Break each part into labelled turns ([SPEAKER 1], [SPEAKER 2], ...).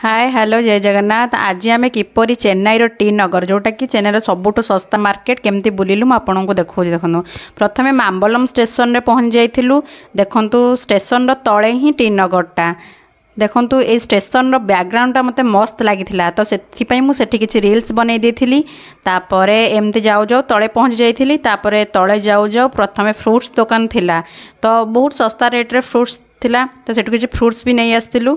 [SPEAKER 1] ହାଏ, hello, ଜୟ ଜଗନ୍ନାଥ। ଆଜି ଆମେ କିପରି ଚେନ୍ନାଇର ଟି ନଗର, ଯେଉଁଟାକି ଚେନ୍ନାଇର ସବୁଠୁ ଶସ୍ତା ମାର୍କେଟ, କେମିତି ବୁଲିଲୁ ମୁଁ ଆପଣଙ୍କୁ ଦେଖାଉଛି। ଦେଖନ୍ତୁ, ପ୍ରଥମେ ମାମ୍ବଲମ୍ ଷ୍ଟେସନରେ ପହଞ୍ଚି ଯାଇଥିଲୁ। ଦେଖନ୍ତୁ, ଷ୍ଟେସନର ତଳେ ହିଁ ଟି ନଗରଟା। ଦେଖନ୍ତୁ, ଏଇ ଷ୍ଟେସନର ବ୍ୟାକଗ୍ରାଉଣ୍ଡଟା ମୋତେ ମସ୍ତ ଲାଗିଥିଲା, ତ ସେଥିପାଇଁ ମୁଁ ସେଠି କିଛି ରିଲ୍ସ ବନେଇ ଦେଇଥିଲି। ତାପରେ ଏମିତି ଯାଉ ଯାଉ ତଳେ ପହଞ୍ଚି ଯାଇଥିଲି। ତାପରେ ତଳେ ଯାଉ ଯାଉ ପ୍ରଥମେ ଫ୍ରୁଟ୍ସ ଦୋକାନ ଥିଲା, ତ ବହୁତ ଶସ୍ତା ରେଟ୍ରେ ଫ୍ରୁଟ୍ସ ଥିଲା, ତ ସେଠୁ କିଛି ଫ୍ରୁଟ୍ସ ବି ନେଇ ଆସିଥିଲୁ।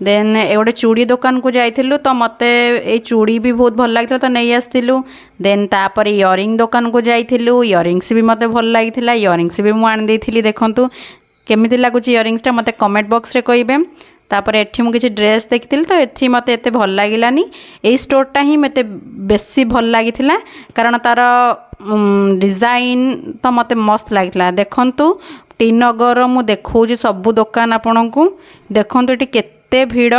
[SPEAKER 1] ଦେନ୍ ଏ ଗୋଟେ ଚୁଡ଼ି ଦୋକାନକୁ ଯାଇଥିଲୁ, ତ ମୋତେ ଏଇ ଚୁଡ଼ି ବି ବହୁତ ଭଲ ଲାଗିଥିଲା, ତ ନେଇ ଆସିଥିଲୁ। ଦେନ୍ ତାପରେ ଇୟରିଂ ଦୋକାନକୁ ଯାଇଥିଲୁ। ଇୟରିଙ୍ଗସ୍ ବି ମୋତେ ଭଲ ଲାଗିଥିଲା, ଇୟରିଙ୍ଗସ୍ ବି ମୁଁ ଆଣିଦେଇଥିଲି। ଦେଖନ୍ତୁ କେମିତି ଲାଗୁଛି ଇୟରିଙ୍ଗସଟା, ମୋତେ କମେଣ୍ଟ ବକ୍ସରେ କହିବେ। ତାପରେ ଏଠି ମୁଁ କିଛି ଡ୍ରେସ୍ ଦେଖିଥିଲି, ତ ଏଠି ମୋତେ ଏତେ ଭଲ ଲାଗିଲାନି। ଏଇ ଷ୍ଟୋରଟା ହିଁ ମୋତେ ବେଶୀ ଭଲ ଲାଗିଥିଲା, କାରଣ ତା'ର ଡିଜାଇନ୍ ତ ମୋତେ ମସ୍ତ ଲାଗିଥିଲା। ଦେଖନ୍ତୁ, ଟି ନଗର ମୁଁ ଦେଖାଉଛି ସବୁ ଦୋକାନ ଆପଣଙ୍କୁ। ଦେଖନ୍ତୁ, ଏଠି କେତେ ଭିଡ଼,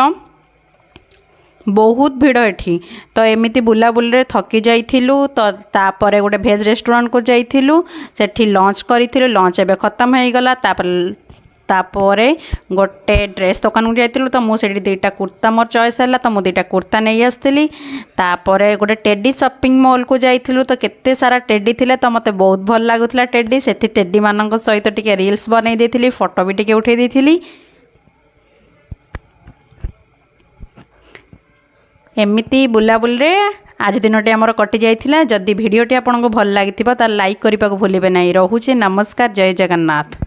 [SPEAKER 1] ବହୁତ ଭିଡ଼ ଏଠି। ତ ଏମିତି ବୁଲାବୁଲିରେ ଥକି ଯାଇଥିଲୁ, ତ ତାପରେ ଗୋଟେ ଭେଜ୍ ରେଷ୍ଟୁରାଣ୍ଟକୁ ଯାଇଥିଲୁ, ସେଠି ଲଞ୍ଚ କରିଥିଲୁ। ଲଞ୍ଚ ଏବେ ଖତମ ହେଇଗଲା। ତାପରେ ଗୋଟେ ଡ୍ରେସ୍ ଦୋକାନକୁ ଯାଇଥିଲୁ, ତ ମୁଁ ସେଠି ଦୁଇଟା କୁର୍ତ୍ତା ମୋର ଚଏସ୍ ହେଲା, ତ ମୁଁ ଦୁଇଟା କୁର୍ତ୍ତା ନେଇ ଆସିଥିଲି। ତାପରେ ଗୋଟେ ଟେଡି ସପିଂ ମଲ୍କୁ ଯାଇଥିଲୁ, ତ କେତେ ସାରା ଟେଡି ଥିଲେ, ତ ମୋତେ ବହୁତ ଭଲ ଲାଗୁଥିଲା ଟେଡି। ସେଠି ଟେଡିମାନଙ୍କ ସହିତ ଟିକେ ରିଲ୍ସ ବନେଇ ଦେଇଥିଲି, ଫଟୋ ବି ଟିକେ ଉଠାଇ ଦେଇଥିଲି। ଏମିତି ବୁଲାବୁଲିରେ ଆଜି ଦିନଟି ଆମର କଟି ଯାଇଥିଲା। ଯଦି ଭିଡ଼ିଓଟି ଆପଣଙ୍କୁ ଭଲ ଲାଗିଥିବ, ତାହେଲେ ଲାଇକ୍ କରିବାକୁ ଭୁଲିବେ ନାହିଁ। ରହୁଛି, ନମସ୍କାର, ଜୟ ଜଗନ୍ନାଥ।